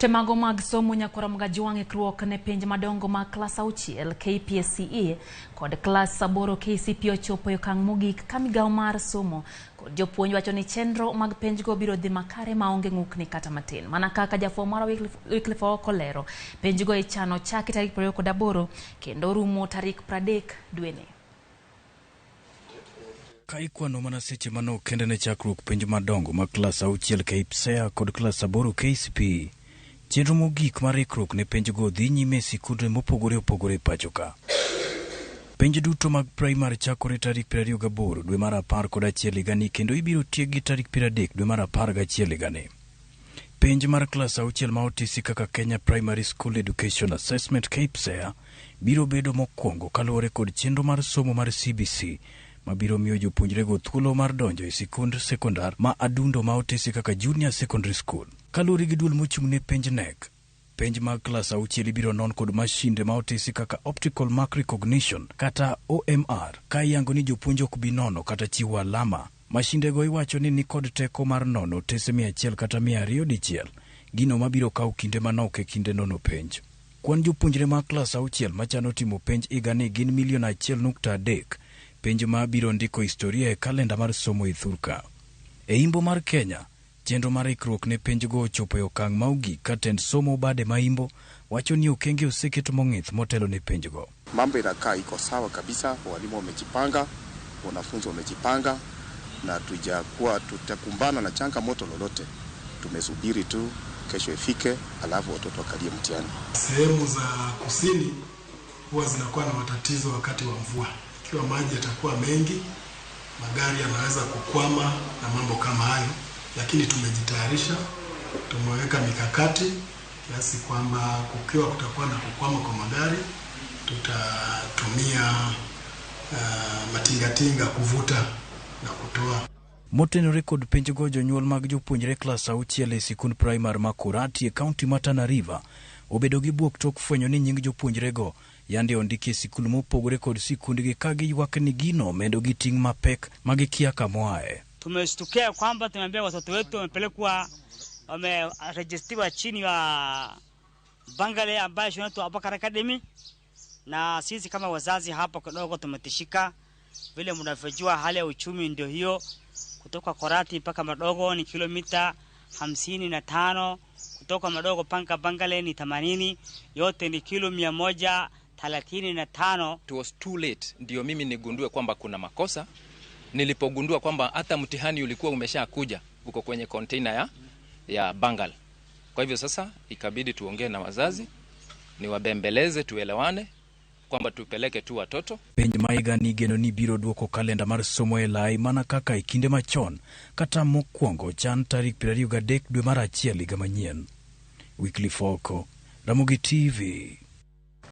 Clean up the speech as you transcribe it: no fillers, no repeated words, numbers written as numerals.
Te mago mag somo nyakwara Mgajwang' ikruok ne penj madongo mag klas auchiel KPSEA kod klas aboro KCPE ochopo e okang' mogik ka migawo mar somo kod jopuonj wacho ni chenro mag penjgo biro dhi makare maonge ng'ukni kata matin. Mana kaka jafwambo marwa Wycliffe Ooko olero, penjgo ichano chaki tarik 28 kendo rumo tarik 30 dweni. Ka ikwano mana seche manok kende ne chakruok penj madongo mag klas auchiel KPSEA kod klas aboro KCPE, chenro mogik mar ikruok ne penjgo dhi nyime e sikunde mopogore opogore e pacho ka. Penj duto mag praimar chakore tarik 28 dwe mar apar kod achiel higani kendo ibiro tiekgi tarik 30 dwe mar apar gachiel higani. Penj mar klas auchiel ma otisi kaka Kenya Primary School Education Assessment KPSEA biro bedo mokwongo kaluwore kod chenro mar somo mar CBC mabiro miyo jopuonjrego thuolo mar donjo e sikund sekondar ma adundo ma otisi kaka Junior Secondary School. Kaluwore gi duol mochung' ne penj KNEC, penj mag klas auchiel ibiro non kod mashinde ma otisi kaka Optical Mark Recognition kata OMR ka iyango ni jopuonj ok bi nono kata chiwo alama. Mashindego iwacho ni nikod teko mar nono otese 100 kata 200 dichiel, gino mabiro kawo kinde manok e kinde nono penj. Kwan jopuonjre mag klas auchiel machano timo penj higani gin milion 1.3, penj ma biro ndiko historia e kalenda mar somo e thurka. E imbo mar Kenya, chenro mar ikruok ne penjgo ochopo e okang' ma ogik ka tend somo bade ma imbo wacho ni okenge oseket mong'ith motelo ne penjgo. Mambo inakaa iko sawa kabisa, walimu wamejipanga, wanafunzi wamejipanga na tujakuwa tutakumbana na changamoto lolote. Tumesubiri tu kesho ifike, alafu watoto wakalie mtihani. Sehemu za kusini huwa zinakuwa na matatizo wakati wa mvua. Ikiwa maji yatakuwa mengi, magari yanaweza kukwama na mambo kama hayo, lakini tumejitayarisha, tumeweka mikakati kiasi kwamba kukiwa kutakuwa na kukwama kwa magari, tutatumia matingatinga kuvuta na kutoa. Motenore kod penjgo jonyuol mag jopuonjre klas auchiel e sikund praimar ma Korati e kaunti ma Tana River obedo gi bwok tok fwenyo ni nying jopuonjrego yande ondiki e sikul mopogore kod sikundgi ka giywak ni gino medo gi ting' mapek ma gikia kamoaye. Tumeshtukia kwamba tumeambia watoto wetu wamepelekwa wamerejistiwa chini ya Bangale ambayo shule yetu Abubakar Academy, na sisi kama wazazi hapa kidogo tumetishika. Vile mnavyojua hali ya uchumi ndio hiyo, kutoka Korati mpaka Madogo ni kilomita 55, kutoka Madogo mpaka Bangale ni 80, yote ni kilo 135. It was too late ndio mimi nigundue kwamba kuna makosa. Nilipogundua kwamba hata mtihani ulikuwa umeshakuja uko kwenye container ya Bangal. Kwa hivyo sasa ikabidi tuongee na wazazi, niwabembeleze, tuelewane kwamba tupeleke tu watoto. Penj ma higani igeno ni biro duoko kalenda mar somo e lai mana kaka e kinde machon kata mokwongo chan tarik 23 dwe mar achiel higa manyien. Wycliffe Oko, Ramogi TV.